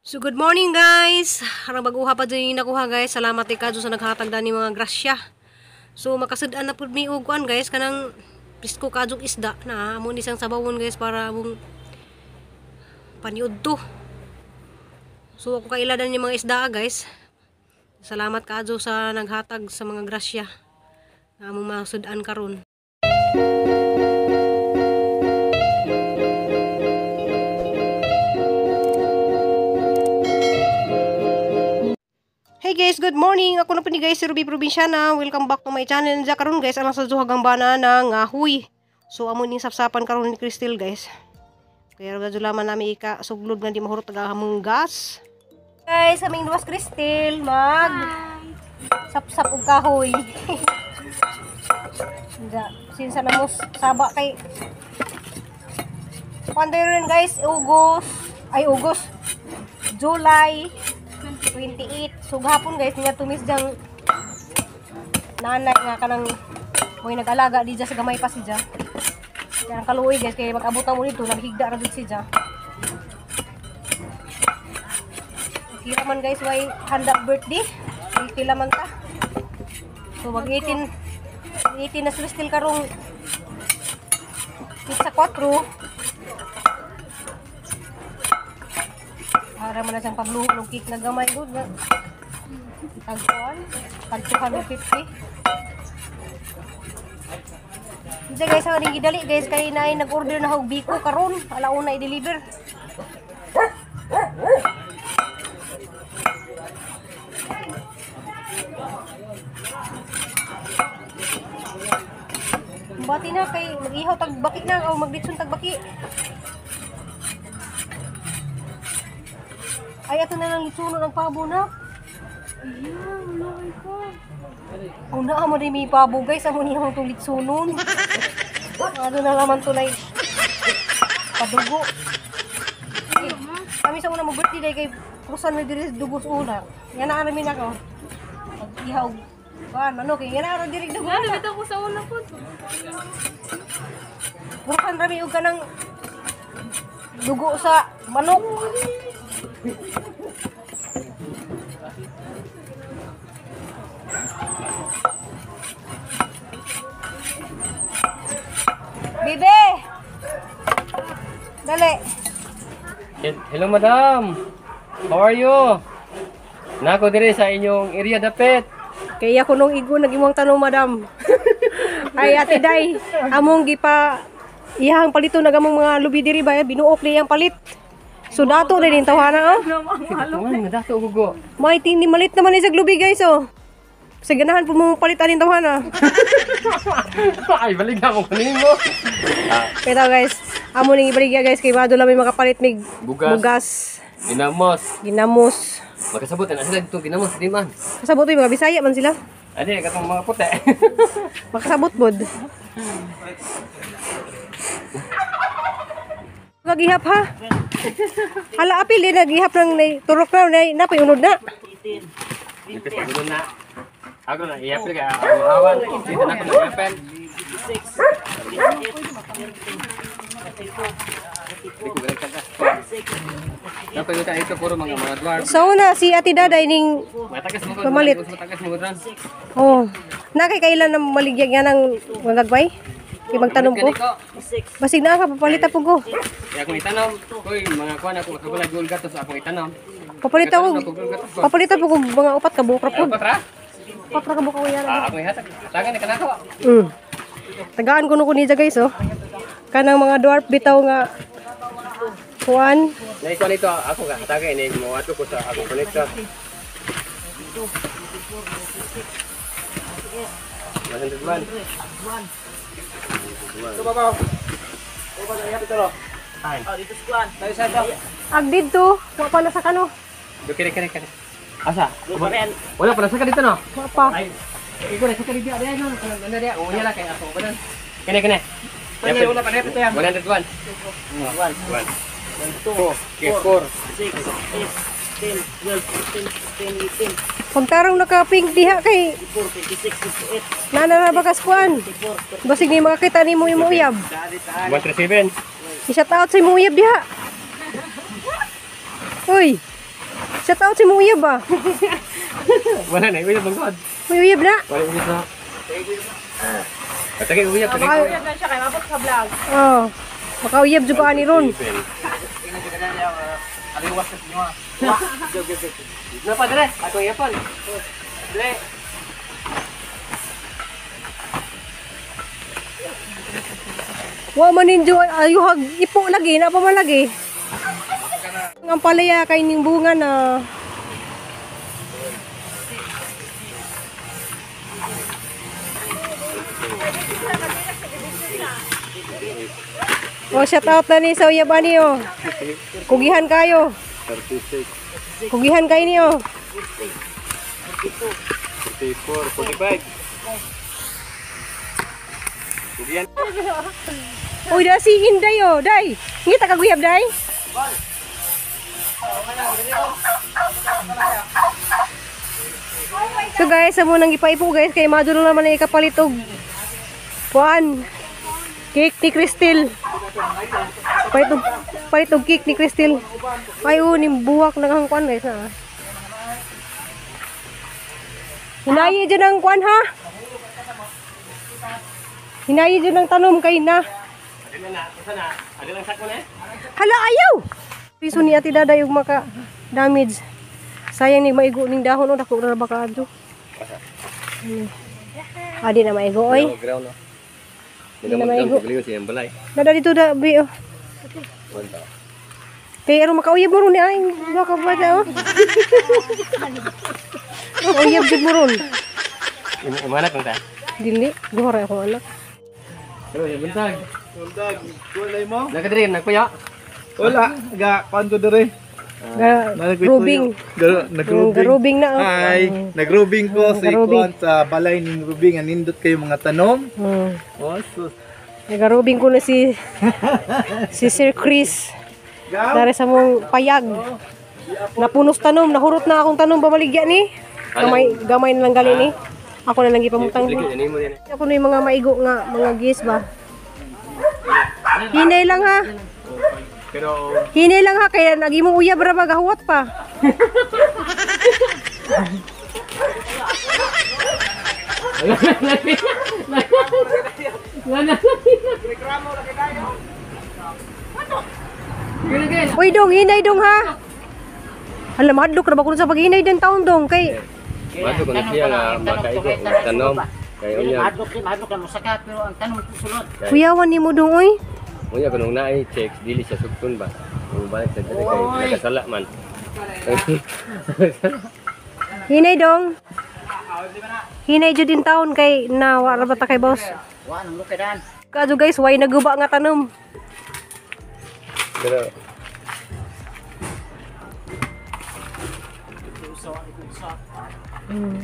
So good morning guys. Harang baguha pa din nakuha guys. Salamat kay kadto sa naghatag dani mga grasya. So makasud-an na pud mi og kuan guys kanang pisko kadtong isda na amo ni siyang sabawon guys para among paniudto. So ako kailadan ni mga isda guys. Salamat kadto sa naghatag sa mga grasya na among masud-an karon. Hey guys, good morning. Ako na po ni guys, si Ruby Probinsyana. Welcome back to my channel. Diya karon guys, anang sa duhagang banana nga huy. So amo ning sapsapan karon ni Crystal guys. Kaya radyo laman nami ika suglod nga di mahurot taga among gas. Guys, aming duwas Crystal mag sapsap og kahoy. Diya, sinsa na mo saba kay Pandayon guys, August, July 28. So gahapon guys, niya tumis diyang nanay nga kanang mo'y nag-alaga di dya sa gamay pa si dya. Kaya ang kaluoy guys, kaya mag-abot na mo dito, naghigda ra jud si dya. Kira man guys, way handa birthday. 80 laman ta. So mag 18 na still karong pizza 4. Para man na siyang pabluho ng cake na gamay good na. Tagpuan, tag 250. Hindi guys, ang gidali guys kay naay nag-order na og biko karon, alauna i-deliver. Bati na kay mag-ihaw tag baki na o maglitson tag baki. Ay, ato na lang litsuno ng pabo na. Ayan, wala ko. Una mo din may pabo guys, amo niya itong litsunon. Ano na laman to na padugo. Eh, kami sa una mo birthday day kay kusan may diri dugo sa una. Yan na namin ako. Pag-ihaw. Kuan manok, yan na diri dugo. Ano bitaw ko sa una po. Kusan rami og kanang dugo sa manok. Bibi! Dali! Hello madam! How are you? Nako dire sa inyong area dapit. Kaya ako nung igo nagimong tanong madam. Ay ate Day, among gipa iyang palito nag among mga lubi diri ba binuok niyang palit. So dato na din tawhana oh. Dato gugo. May tini malit naman ni sa glubi guys oh. Sa ganahan po mo palit anin tawhana. Ay balik ako kanimo. Pero guys, amo ning ibaligya guys kay wado lang may makapalit mig bugas. Bugas. Ginamos. Ginamos. Makasabot na sila dito ginamos di man. Kasabot oy mga Bisaya man sila. Ani katong mga puti. Makasabot bod. Nagihap ha. Hala apil din nagihap nang turok na napay unod na. Nipis unod na. Ako na ihap ka awan. Dito na ko nagapel. So na si Ate Daday ning pamalit. Oh, na kay kailan na maligya nga ng magagway? Kay magtanom ko. Basig na ka papalit po ko. Kaya akong itanom, koy mga kuan ako makabala gol gatos akong itanom. Papalit ako. Papalit po ko mga upat ka buok ra pud. Upat ra? Upat ra ka buok yan. Ah, akong ihatag. Tagan ni kanako. Tagaan kuno ko niya guys oh. Kanang mga dwarf bitaw nga kuan. Nay kuan ito ako ka tagay ni mo ato ko sa akong connector. 101. Ag didto, wa pa na sa kano. Do kere kere kere. Asa? Wala pa na sa dito no. Wa pa. Ay, iko na sa dito diya no. Ano diya? Unya la kay ako ba. Kene kene. Wala pa na ito yan. 101. 1 1 2 4 6 8 10 12 13 14 18 Pagtarong naka-pink diha kay 24 26 28 nana na bakas kuan. Basig ni makakita nimo imong uyab. 137. I-shout out sa imong uyab diha. Uy. Shout out si mong uyab ba? Wala na, uyab ang god. May uyab na. Wala uyab na. Tagay uyab, tagay uyab. Na siya kay mabot sa vlog. Oh. Makauyab jud ka ani ron. Na pa dire, ako yapon. Dire. Wa man ninyo ayuhag ipo lagi na pa man lagi. Ang palaya kay ning bunga na. Oh, shout out na ni sa uyab ani oh. Kugihan kayo. 36, Kugihan kayo niyo. 34, 45. Kugihan. Uy, da si Inday oh, day. Ngita ka guyab day. So guys, amo nang ipaipo guys kay madulo naman ang ikapalit og kuan. Cake ni Crystal. Palit og cake ni Crystal. Ay oh, ning buwak nang kuan guys ha. Hinayi dyan ang kuan ha. Hinayi dyan ang tanom kay na. Dili na, usa na. Adi lang sako na. Hala ayaw. Piso ni Ate Daday ug maka damage. Sayang ni maigo ning dahon o dako ra ba kaadto. Adi na maigo oy. Ground no. Di na maigo. Galingon siya ang balay. Nada dito da bi oh. Wala. Pero makauyab mo ron ni ay baka ba da oh. Uyab jud mo ron. Imana kung ta. Dili, duha ra akong anak. Hello, buntag. Buntag, kulay mo? Nakadiri na kuya. Wala, ga kuan ko dire. Ga rubing. Nagrubing. Garubing na oh. Hi, nagrubing ko sa Nagrubing. ikuan sa balay ning rubing anindot kayo mga tanom. Oh, sus. Nagarubing ko na si si Sir Chris. Gaw. Dari sa mong payag. Napunos tanom, nahurot na akong tanom bamaligya ni. Gamay, gamay na lang gali ni. Ako na lang gipamutang. Bigyan ni mo yan. Ako na yung mga maigo nga, mga gis ba. Hinay lang ha. Pero Hinay lang ha, kaya nagimong uyab ra ba, gahuwat pa. Uy dong, hinay dong ha. Alam, hadlok ra ba kuno sa paghinay din taon dong kay Mato ko na siya nga makaigo og tanom. Kay unya, Madlok na musaka pero ang tanong sulod. kuyawan nimo dong oy. unya kunong naay checks dili siya sugton ba. Kung balik sa diri kay nakasala man. Hinay dong. Hinay jud in taon kay na wala ba ta kay boss. Wa nang lukidan. Kadto guys, way naguba nga tanom. Pero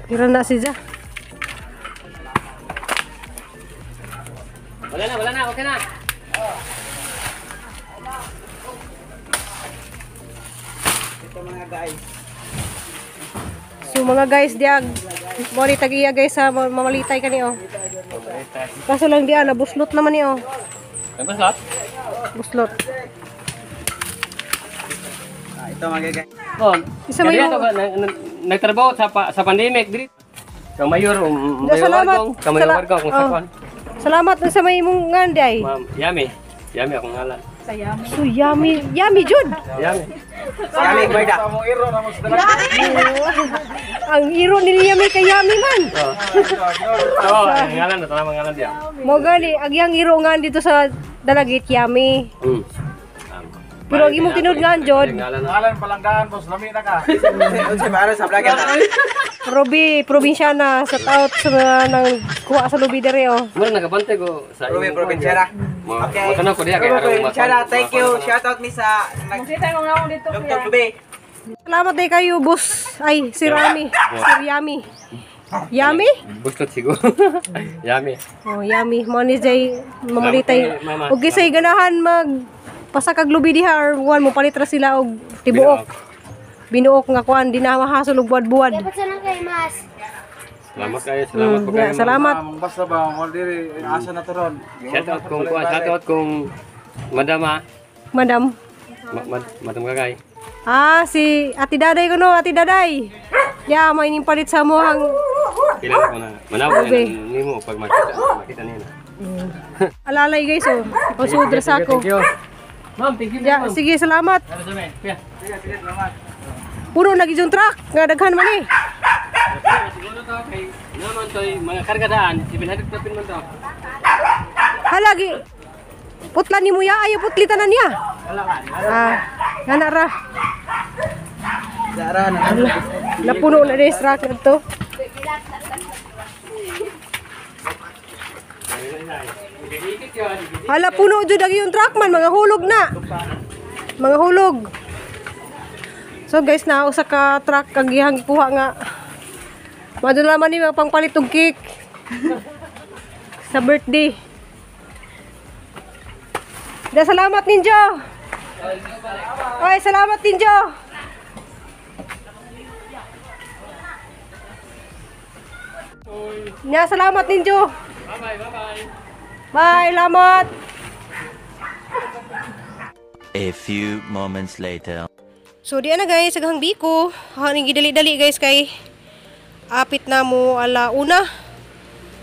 Kira na siya. wala na, okay na. Ito mga guys. So mga guys, diag mo ni tag-iya guys sa mamalitay kani oh. Kaso lang diyan nabuslot naman ni oh. Tapos lot. Buslot. Ito mga guys. Oh, Isa may kaya to ba, nagtrabaho sa sa pandemic diri. Kamayor, Da, salamat. Kamayor wargong kung sa Oh. kwan. Salamat sa may imong nganday. Ma'am, Yami. Yami akong ngalan. So yummy, yummy jud. Yami. Yami Guarda. Ang iro ni yummy kay yummy man. Oo, ang ngalan na tama ngalan diya. Mo gali agyang iro nga dito sa Dalagit yummy. Pero ang imong tinud nga jud, Ngalan na. Ngalan palanggaan boss, lami na ka. Unsa ba sa vlog? Ruby probinsyana sa out sa mga nang kuha sa lubi dere oh. Mura nagabantay ko sa Ruby imong Provinciana. Okay. Okay. Matanaw ko diya kay Ruby aron Provinciana, thank you. Shout out ni sa nag Dr. Ruby. Salamat day kayo boss. Ay, si Rami. Sir Yami. Yami? Buslot siguro. Yami. Oh, yummy. Mo ni jay mamalitay. Salamat, mama. Og kisay ganahan mag pasakag lubi diha or kuan mo palit ra sila og tibuok. Binuok nga kuan di na mahasol og buad-buad. Dapat sana kay Mas. Salamat kayo, salamat po kayo. Yeah, salamat. Mong basta ba mo diri asa na to ron. Shout out kung kuan, shout out kung madama. Madam. Madam Gagay. Ah, si Ate Daday ko no, Ate Daday. Ya, may ning palit sa mo ang Kailangan ko na. Manawag Okay. na nimo pag makita niya. Alalay guys oh. O sudra sa ako. Thank you. Ma'am, thank you. Ya, sige, salamat. Kuya. Puro lagi yung truck nga daghan man eh. Siguro to kay naman to mga kargadaan 700 kapin man to. Halagi. Putla ni mo ya, ayo putli tanan niya. Ah, ngana ra. Dara na. Napuno na din truck nito. Hala, puno jud ang yung truck man, mga hulog na. Mga hulog. So guys, na usa ka truck ang gihang gikuha nga. Madula man ni mga pangpalit og cake sa birthday. Da, salamat ninyo. Oy, salamat ninyo. Nya, salamat ninyo. Bye bye, bye. Bye, salamat. A few moments later. So di na guys, aghang biko. Haning gidali-dali guys kay apit na mo alauna.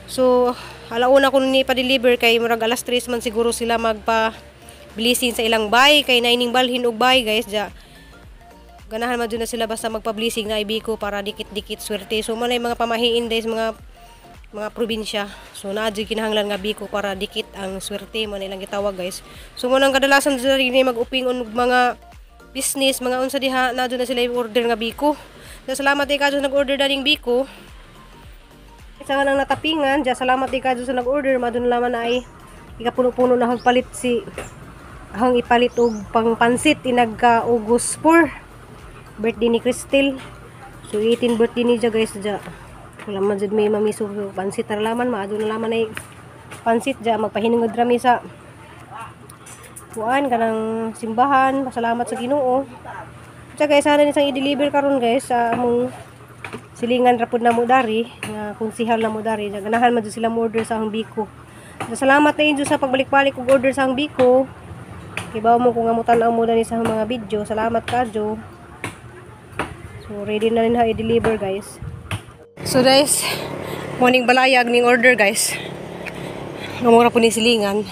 So alauna ko ni pa-deliver kay murag alas 3 man siguro sila magpa blessing sa ilang bay kay naining balhin og bay guys ja. Ganahan man jud na sila basta magpa-blessing na ibiko para dikit-dikit swerte. So man ay mga pamahiin guys, mga probinsya. So naa jud kinahanglan nga biko para dikit ang swerte man ilang gitawag guys. So mo nang kadalasan jud ni mag-uping og mga business, mga unsa diha na jud na sila i-order nga biko. So, salamat kay kadyo sa nag-order daning biko. Isa nga nang natapingan, ja salamat kay kadyo sa nag-order, madun laman ay ikapuno-puno na hagpalit si hang ipalit og pangpansit inagka August 4 birthday ni Crystal. So 18 birthday ni ja guys ja. Wala man jud may mamiso pansit ra laman, maadto na laman ay pansit ja magpahinungod rami sa kuan kanang simbahan, pasalamat sa Ginoo. Tsa guys, sana ni sang i-deliver karon guys sa among silingan ra pud namo dari nga konsihal namo dari. Ganahan man jud sila mo order sa akong biko. So, salamat na inyo sa pagbalik-balik og order sa akong biko. Kibaw mo kung amutan-aw mo dani sa akong mga video. Salamat kadyo. So ready na rin ha i-deliver guys. So guys, morning balayag ning order guys. Ngamura po ni silingan.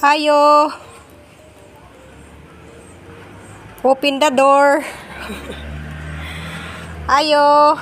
Ayo. Open the door. Ayo.